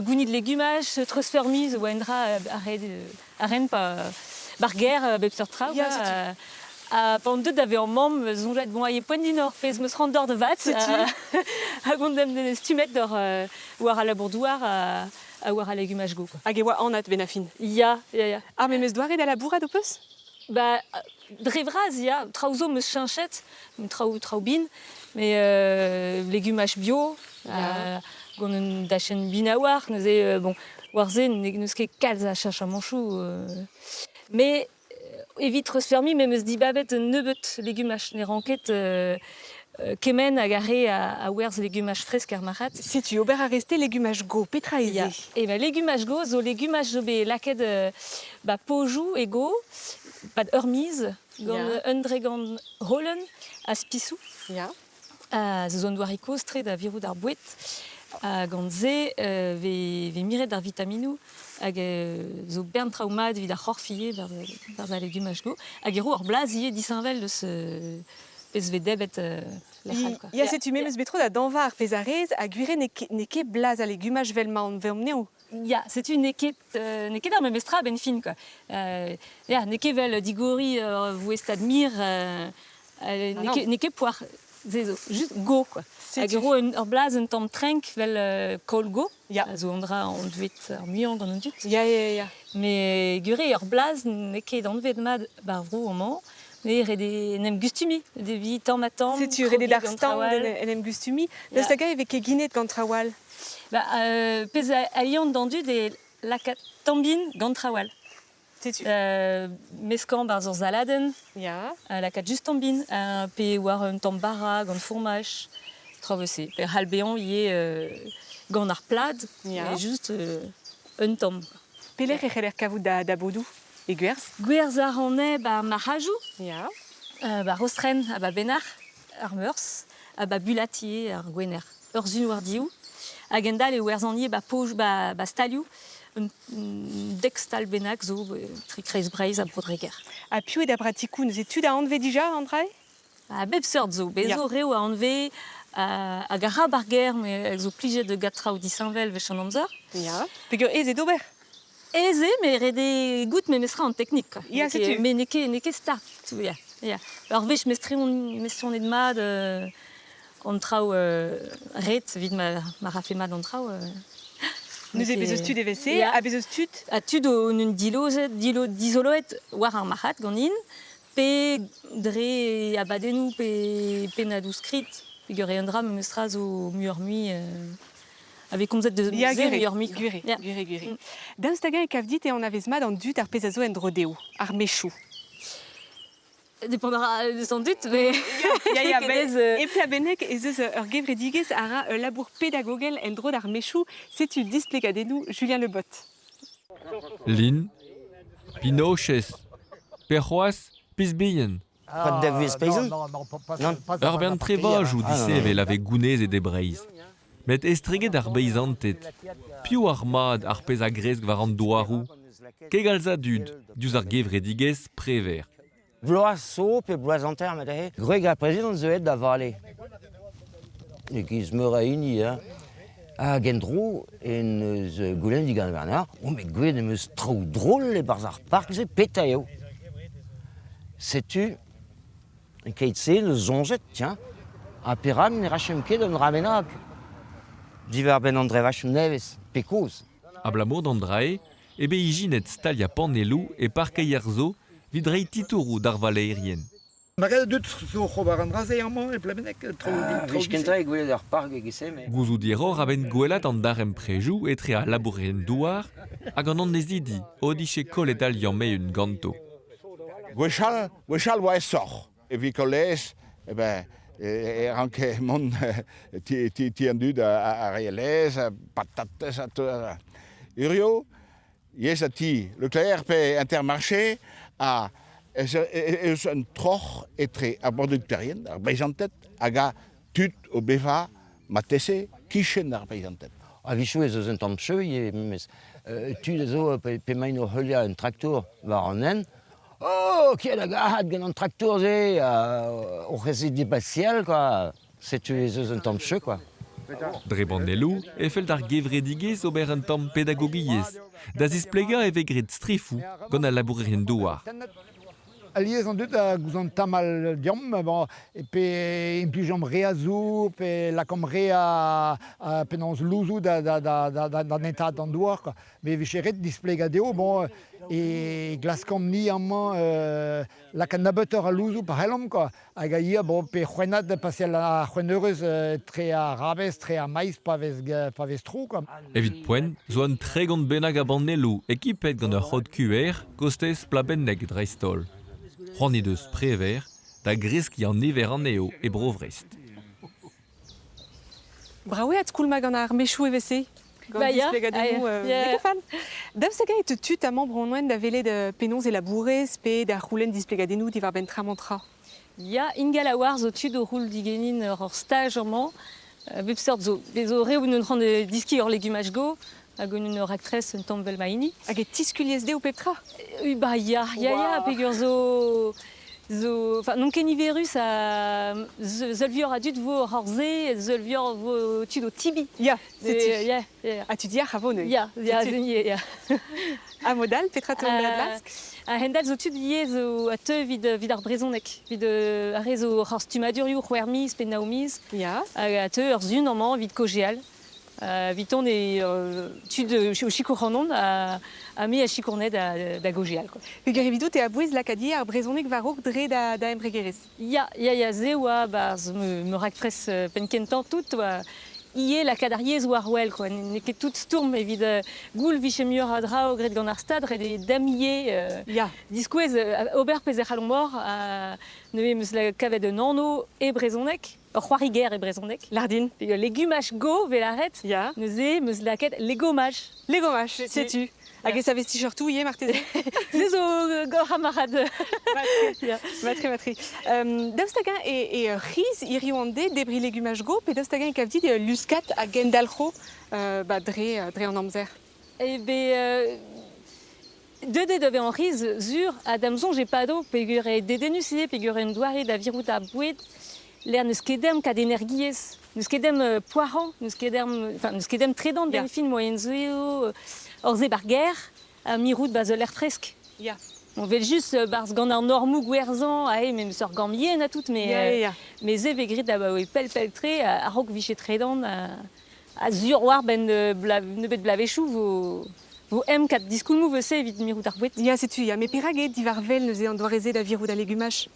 gounid legumaj, treuzfeurmiz oa un dra a ren pa bar ger bep seurt traoù. Ya, quoi, setu. Ha pa on deuet da vezañ mamm, soñjet bon, aie poent din hor pezh 'm eus c'hoant d'or da vat. Setu. Hag on dem stummet d'or war al labour-douar ha war al legumaj go. Quoi. Hag e oa anat ben a fin. Ya, ya, ya. Ah, mais meus doare da labourat ho peus? Ba, dre vras, ya, traoù zo 'm eus cheñchet, traoù bin, mais legumaj bio, Ya. gant un dachenn bin a-walc'h, neuze, bon, war se n'eus ket kalz a cheñchamanchoù. Mais evit treuzfeurmiñ, me 'm eus dibabet un nebeut legumaj ne ran ket kement hag ar re a werzh legumaj fresk ar marc'had. Setu, ober a reste legumaj go, petra eo Ya. se? E ben, legumaj go zo legumaj zo bet lakaet ba pojoù e go, pad ur miz, Gant un dregant holen ha spisoù. Ya. Ha ze zo un doare kozh-tre da virout ar boued. Ha gant se vez, vez miret ar vitaminoù hag zo bern traoù mat evit ar c'horf ivez barzh al legumaj go. Hag e ro ur blaz ivez disheñvel deus pezh vez debret lec'h all. Quoi. Ya, setu me 'meus bet tro da dañva ar pezh a rez ha gwir eo n'eo ket blaz al legumaj 'vel ma anveomp anezho. Ya, setu n'eo ket, n'eo ket ar memes tra a-benn fin quoi. Ya, n'eo ket 'vel digoriñ ur voestad mir, n'eo ket, n'eo ket poar se zo just go quoi. Hag e ro ur blaz un tamm trenk 'vel kaol go, a zo an dra anvet ar muiañ gant an dud. Ya, ya, ya. Mais gure ur blaz n'eo ket anvet mat ba'r vro amañ. Me ret eo en em gustumiñ, deviñ tamm ha tamm. Setu ret eo d'ar stand en em gustumiñ. Daoust hag-eñ e vez keginet gant traoù all? Ba, pezh a liamm d'an dud eo lakaat tambin gant traoù all. Setu. Meskañ 'barzh ur saladenn, Ya. lakaat just tambin, pe war un tamm bara gant fourmaj, traoù evel-se. Pe c'hall bezañ ivez gant ar plad, mais just un tamm. Pelec'h e c'heller kavout da bodoù e gwerzh? Gwerzh a ran 'ba marc'hajoù, Ya. 'ba Rostren ha 'ba Benac'h, ar Meurzh, ha 'ba Bulatier, ar Gwener. Ur sun war div. Hag endal e werzhan ivez 'ba poj 'ba, 'ba stalioù. Un dek stal bennak zo tre kreiz Breizh ha Bro-Dreger. Ha piv eo da bratikoù neuze? Tud a anvez dija, Andrei? A bep seurt zo. Bez zo reoù a anvez hag a ra ba'r gêr, met zo plijet da gad traoù disheñvel wech an amzer. Ya. Peger aes eo d'ober? Aes eo, met ret eo goût memestra an teknik. Quoi. Ya, setu. Mais n'eo ket start. Ya, ya. Ur wech mestreonet mat an traoù ret evit ma rafe mat an traoù. Neuze bez eus tud evel-se, ha bez eus tud... Ha tud o n'un dilozet, dilo, dizoloet war ar marc'had ganin, pe dre abadennoù pe pennadoù-skrid, peogwir eo un dra memestra zo muioc'h-mui a vez komzet deus Ya, se gwir eo, muioc'h-mui. gwir eo, gwir eo, gwir eo. Daoust hag-eñ e kav dit e anavez mat an dud ar pezh a zo en-dro dezho, ar mechoù? Depend a ra deus an dud, mais... Ya, ya, ben, e Plabenneg ez eus ur gevredigezh a ra ul labour pedagogel en-dro d'ar mechoù. Setu displegadennoù Julien Le Bot. Lin, Pinochez, pe c'hoazh piz bihan. Pas da vuhez paysan Nann. Ur bern trevajoù disevel a vez gounezet e Breizh. Met estreget ar beizanted, piv ar mat ar pezh a gresk war an douaroù? Kegalz a dud diouzh ar gevredigezh Prever. Bloaz zo pe bloaz hanter ma dezhe. Gwreg ar prezidant zo aet da vale. E-giz meur a hini, hein. Hag en-dro en eus goulennet digant Bernard, oh met gwelet em eus traoù drol e-barzh ar park-se, petra eo? Setu, e-keit-se neus soñjet, tiens, ha perak ne rachemp ket un dra bennak diwar-benn an drevachoù nevez, pe kozh? Abalamour d'an dra-se eo bet ijinet staliañ panelloù e parkeier zo evit reiñ titouroù d'ar valeerien. Mare dud zo oc'h ober an dra-se amañ e Plabenneg, Ah, wech kentañ eo gwelet ar park e-giz-se, mais... Gouzout hiroc'h a-benn gwelat an darempredoù etre al labourerien-douar hag an annezidi o dije kollet al liamm eeun ganto. Gwechall, gwechall oa aesoc'h. Evit koll-laezh, eh ben, e ranke mont ti, ti, ti an dud a rae laezh, patatez ha tout. Hirio, Yes a ti Leclerc pe Intermarché a ez eus un troc'h etre ar broducterien, ar beizanted, hag a tud o bevañ marteze kichen ar beizanted. A-wechoù ez eus un tamm cheu ivez memes. Tud a zo p'emaint o heuliañ un traktour war an hent. Oh, ket a gac'hat gant an traktour-se oc'h essayer dipasial quoi. Setu ez eus un tamm cheu quoi. Dre banelloù e fell d'ar gevredigezh ober un tamm pedagogiezh da zisplegañ e vez graet strifoù gant al labourerien-douar. Alies an dud a gouzont tamall deomp, bon, pe implijomp re a zour, pe lakaomp re a, a penaos louzoù da, da, da, da, da, da netaat an douar. Quoi. Mais e vije ret displegañ dezho, bon, e glaskomp-ni amañ euh, lakaat nebeutoc'h a louzoù pa c'hellomp, quoi. Hag a ya, bon, pe c'hwennad, paseal ar c'hwenneurez tre ar rabez, tre ar maiz pa vez, pa vez tro, quoi. Evit poent zo un 30 bennak a banelloù ekipet gant ur c'hod QR kostez Plabenneg dreist-holl. C'hoant he deus Prever da greskiñ an niver anezho e Bro-Vrest. Brav eo adskoulmañ gant ar mechoù evel-se. Gant Ba ya, displegadennoù ah, ya. n'eo ket fall. Daoust hag-eñ e teu tud amañ Bronwen da welet penaos e labourez pe da c'houlenn displegadennoù diwar-benn tra-mañ-tra? Ya, ingal a-walc'h zo tud o c'houl digenin ur staj amañ. Bep seurt zo. Bez zo reoù n'on c'hoant diskiñ ur legumaj go hag un ur raktres un tamm 'vel ma hini. Hag e tiskuliez dezho pep tra? Ba ya, ya, ya, peogwir zo zo enfin n'on ket niverus ha seul vuioc'h a dud vo oc'h se, seul vuioc'h vo tud o tibi. Ya, setu. Ya, ya. Ha tu diac'h a vo neuze? Ya, ya, ya. Ha mod all, petra teuont da glask? A-hend-all zo tud ivez zo a teu evit evit ar brezhoneg, evit ar re zo oc'h ar stummadurioù c'hwec'h miz pe nav miz. Ya. Hag a teu ur sun amañ evit kaozeal. Eviton eo tud o sikour ac'hanon ha me a sikour anezhe da gaozeal quoi. Peogwir evidout eo a-bouez lakaat ivez ar brezhoneg war-raok dre da embregerezh. Ya, ya, ya, se oa 'barzh ma raktres penn-kentañ tout oa ivez lakaat ar yezh war-wel quoi. N'eo ket tout stourm evit goul 'vije muioc'h a draoù graet gant ar Stad, ret eo da'm ivez diskouez ober pezh e c'hallomp ober. Neuze em eus kavet un anv e brezhoneg. Ur c'hoari-ger e brezhoneg. Lardin. Legumaj go 'vel lâret. Ya. Neuze 'm eus lakaet legomaj. Legomaj, setu. Hag e savez t-shirtoù ivez marteze? Se zo gant c'hamarad. Matre, matre. Daoust hag-eñ e ur c'hiz hiziv an deiz debriñ legumaj go pe daoust hag-eñ e kav dit eo luskat hag endalc'ho ba dre, dre an amzer? Eh ben, deuet eo da vezañ c'hiz sur ha da'm soñj e pado peogwir eo dedennus ivez peogwir un doare da virout ar boued lec'h n'eus ket deomp kad energiezh, n'eus ket deomp poazhañ, n'eus ket deomp, enfin n'eus ket deomp tredan benn fin moaien zo eo hor zebr ar gêr ha mirout 'ba ul lec'h fresk. Ya. Bon, 'vel-just 'barzh gant an normoù gwerzhañ aze memes ur gambr yen ha tout mais Ya, ya, ya. mais se 'vez graet abaoe pell-pell tre a-raok 'vije tredan ha sur 'oar 'benn nebeut bloavezhioù 'vo vo em kat diskoulmoù 'vo se evit mirout ar boued. Ya, setu, ya. Met perak eo diwar wel neuze an doare-se da virout al legumaj?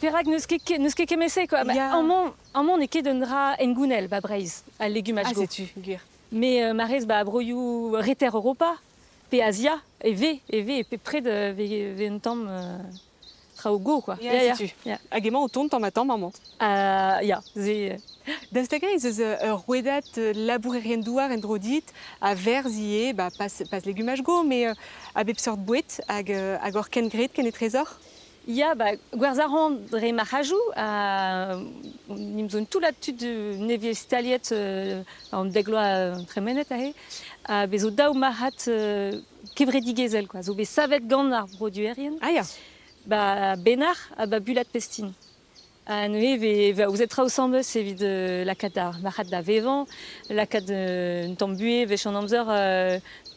Perak n'eus ket n'eus ket kement-se quoi. Ya. Amañ amañ n'eo ket un dra hengounel 'ba Breizh, al legumaj Ah, go. setu, gwir. Mais ma rez 'ba broioù reter Europa pe Azia e vez e vez e pep pred 'vez vez un tamm traoù go quoi. Ya, Ya, ya. setu. Ya. Hag emañ o tont tamm-ha-tamm amañ. Ya, se Daoust hag-eñ ez eus ur rouedad labourerien-douar en-dro dit a verzh ivez, ba, pas, pas legumaj go, mais a bep seurt boued hag, hag hor kengred kenetrezoc'h? Ya, ba, gwerzhañ a ran dre marc'hajoù ha nimp zo un toullad tud nevez staliet an dek vloaz tremenet aze. Ha bez zo daou marc'had kevredigezhel quoi, zo bet savet gant ar broduerien. Ah ya. Ba Benac'h ha ba Bulad-Pestin. Ha neuze 'vez 'vez aozet traoù asambles evit lakaat ar marc'had da vevañ, lakaat un tamm buhez 'wech an amzer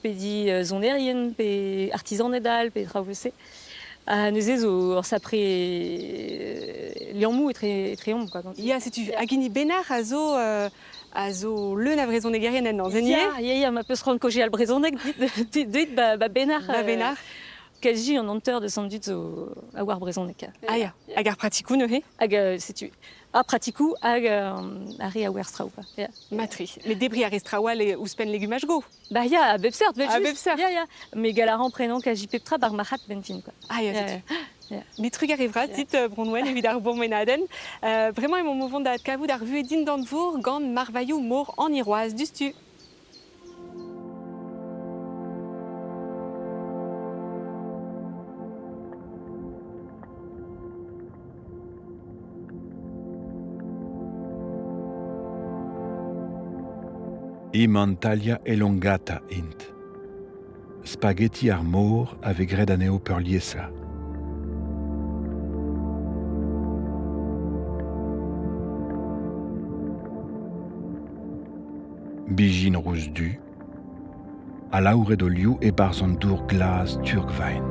pediñ sonerien pe artizaned all pe traoù evel-se. Ha neuze zo ur sapre liammoù etre etreomp quoi. Ya, setu hag hini Benac'h a zo a zo leun a vrezhonegerien ennañ, zen Ya, ya, ya, ma peus c'hoant kaozeal brezhoneg, dit deuit ba, ba Benac'h. Ba Benac'h. Kazi an hanter deus an dud zo a oar brezhoneg. Ah ya, hag ar pratikoù neuze? Hag setu, ar pratikoù hag ar re a werzh traoù. Quoi. Ya. Matre. Met debriñ a rez traoù all ouzhpenn legumaj go? Bah ya, a bep seurt, A bep seurt. Ya, ya. Mais gall a ran prenañ kazi pep tra bar marc'had benn fin, quoi. Ah ya, setu. Ya. Met trugarez vras dit, Bronwen, evit ar bourmenadenn. Bremañ emaomp o vont da adkavout ar vuhez dindan-vor gant marvailhoù mor an Hirwazh diouzhtu. Imantalia elongata int. Spaghetti ar mor a vez graet anezho peurliesañ. Bijin ruz-du, alaouret o liv e-barzh an dour glas turgvaen.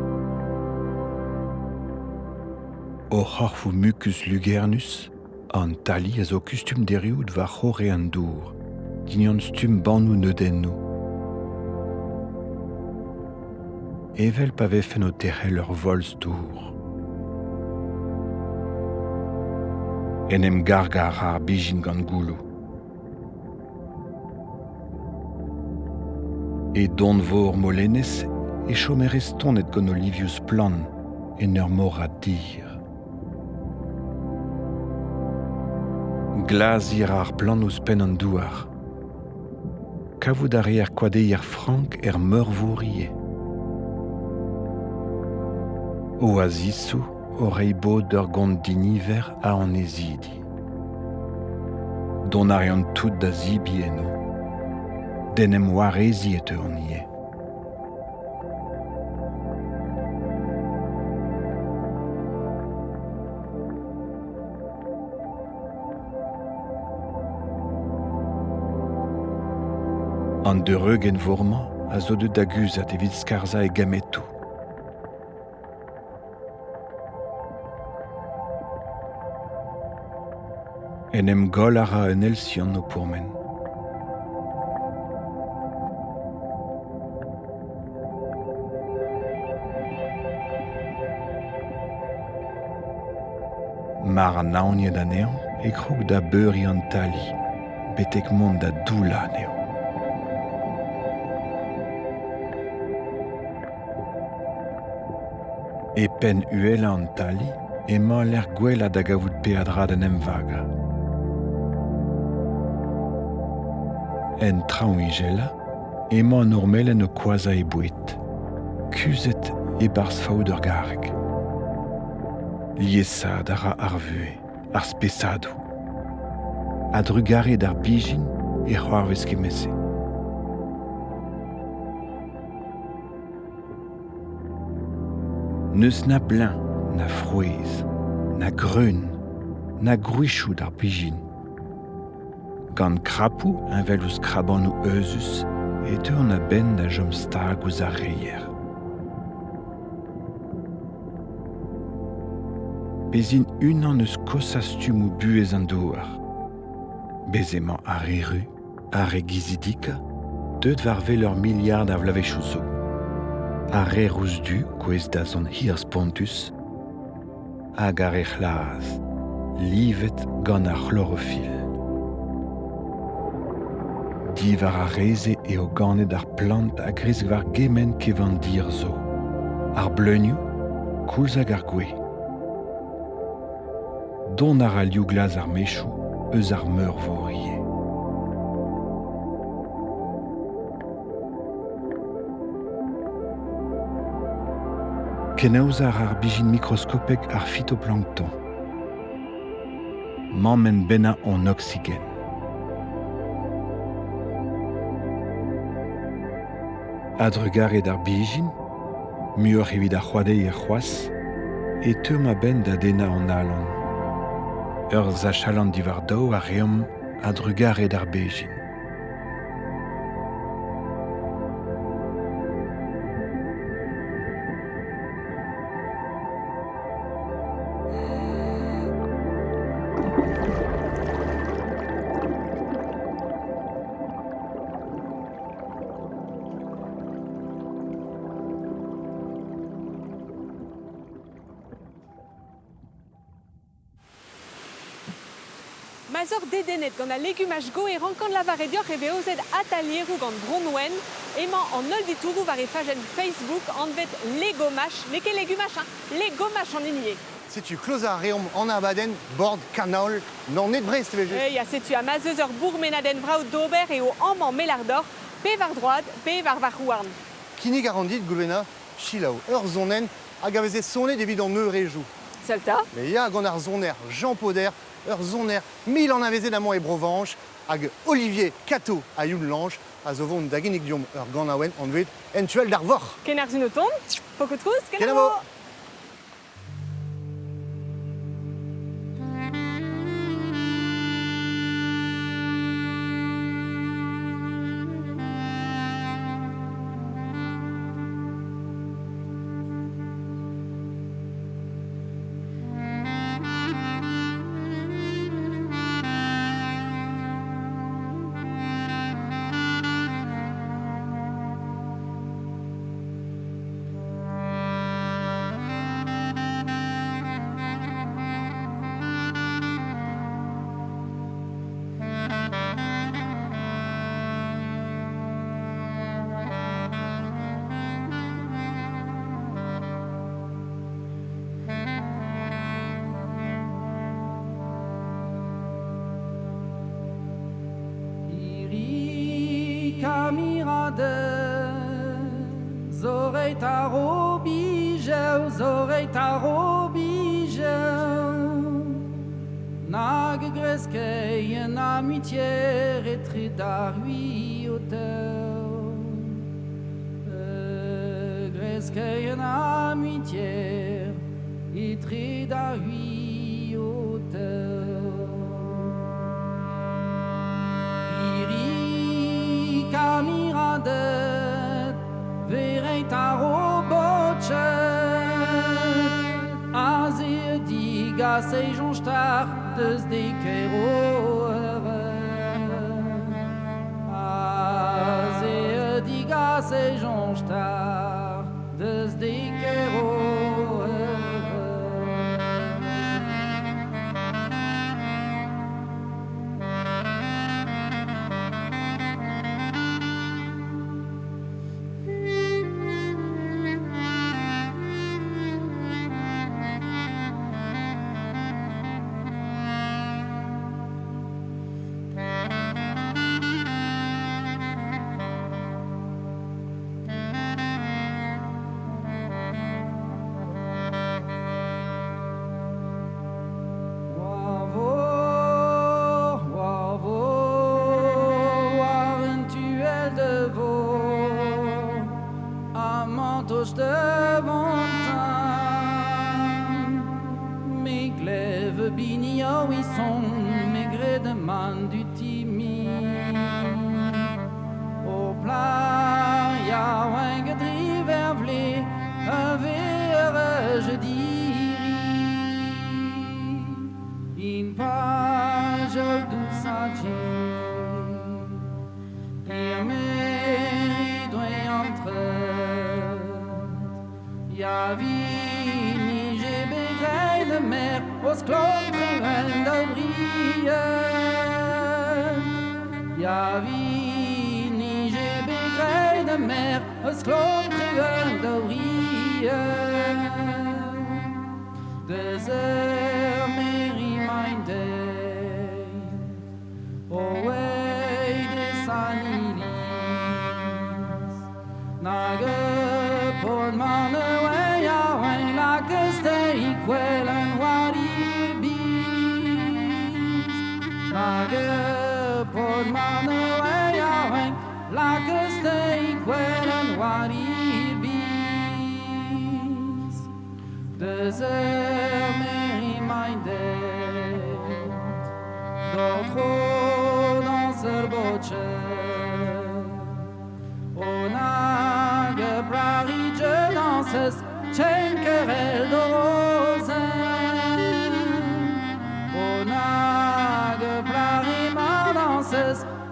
O c'horfoù mukus lugernus, an tali a zo kustum d'erruout war-c'horre an dour, dindan stumm bannoù neudennoù. Evel pa vefen o terc'hel ur volz dour. En em gargañ a ra ar bijin gant gouloù. E donvor Molenez e chomer estonet gant olivioù splann en ur morad dir. Glazir ar plant ouzhpenn an douar. Kavout a reer koadeier frank er meurvor ivez. Oazisoù o reiñ bod d'ur gont diniver a annezidi. Dont a reont tout da zebriñ eno. D'en em wareziñ e teuont ivez. An deureugenn-vor-mañ a zo deuet da guzhat evit skarzhañ e gametoù. En em goll a ra un elsian o pourmen. Mar anaoniet anezhañ e krog da beuriñ an tali betek mont da doullañ anezho. E penn uhelañ an tali emañ al lec'h gwellañ da gavout peadra d'en em vagañ. En traoñ-ijelañ emañ an ourmelenn o koazhañ he boued, kuzhet e-barzh faout ur garreg. Liesaat a ra ar vuhez, ar spesadoù. A-drugarez d'ar bezhin e c'hoarvez kement-se. N'eus na bleuñv, na frouezh, na greun, na gwrizioù d'ar bezhin. Gant krapoù heñvel ouzh krabanoù euzhus e teuont a-benn da chom stag ouzh ar reier. Bez' int unan eus koshañ stummoù buhez an douar. Bez' emañ ar re ru, ar re gizidikañ, deuet war-wel ur miliard a vloavezhioù zo. Ar re rous-du gouest da zont hir-spontus hag ar re c'hlas, livet gant ar c'hlorofil. Diwar ar re-se eo ganet ar plant a gresk war gement kevandir zo, ar bleunioù koulz hag ar gwez. Dont a ra liv glas ar mechoù eus ar meurvor ivez. Kenaozañ a ra ar bezhin mikroskopek ar fitoplankton. Mammenn bennañ hon oksigen. A-drugarez d'ar bezhin, muioc'h evit ar c'hoadeier c'hoazh, e teuomp a-benn da dennañ hon alan. Ur sach-alan diwar daou a reomp a-drugarez d'ar bezhin. Ma 'z oc'h dedennet gant al legumaj go e rankan lavaret deoc'h e vez aozet atalieroù gant Bronwenn. Emañ an holl ditouroù war he fajenn Facebook anvet Legomach. N'eo ket legumach, hein, Legomach an hini eo. Setu klozañ a reomp an abadenn bord kanol Naoned-Brest evel-just. Ya, setu ha ma 'z eus ur bourmenadenn vrav d'ober eo amañ Melardoc'h, pe war droad pe war varc'h-houarn. Kinnig a ran dit, Goulwena, selaou ur sonenn hag a veze sonet evit an eurejoù. Seul 'ta. Mais ya, gant ar soner Jean Poder, ur soner mil anavezet amañ e Bro-Vañj, hag Olivier Cato ha Youn Lange a zo vont da ginnig deomp ur ganaouenn anvet En tu all d'ar vorc'h. Kenarzhin o tont, poko trouz, Kenavo! Zoreit ar o bijew, zoreit ar o bijew. Nag greskei en amitier etre d'ar huiotew. Greskei en amitier etre d'ar huiotew. Iri kamiradet, vereit ar o botchet, aze digas e jonchtar deus de kero Aze digas e jonchtar deus de kero.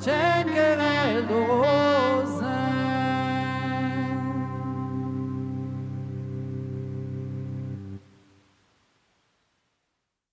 Cenkerel do.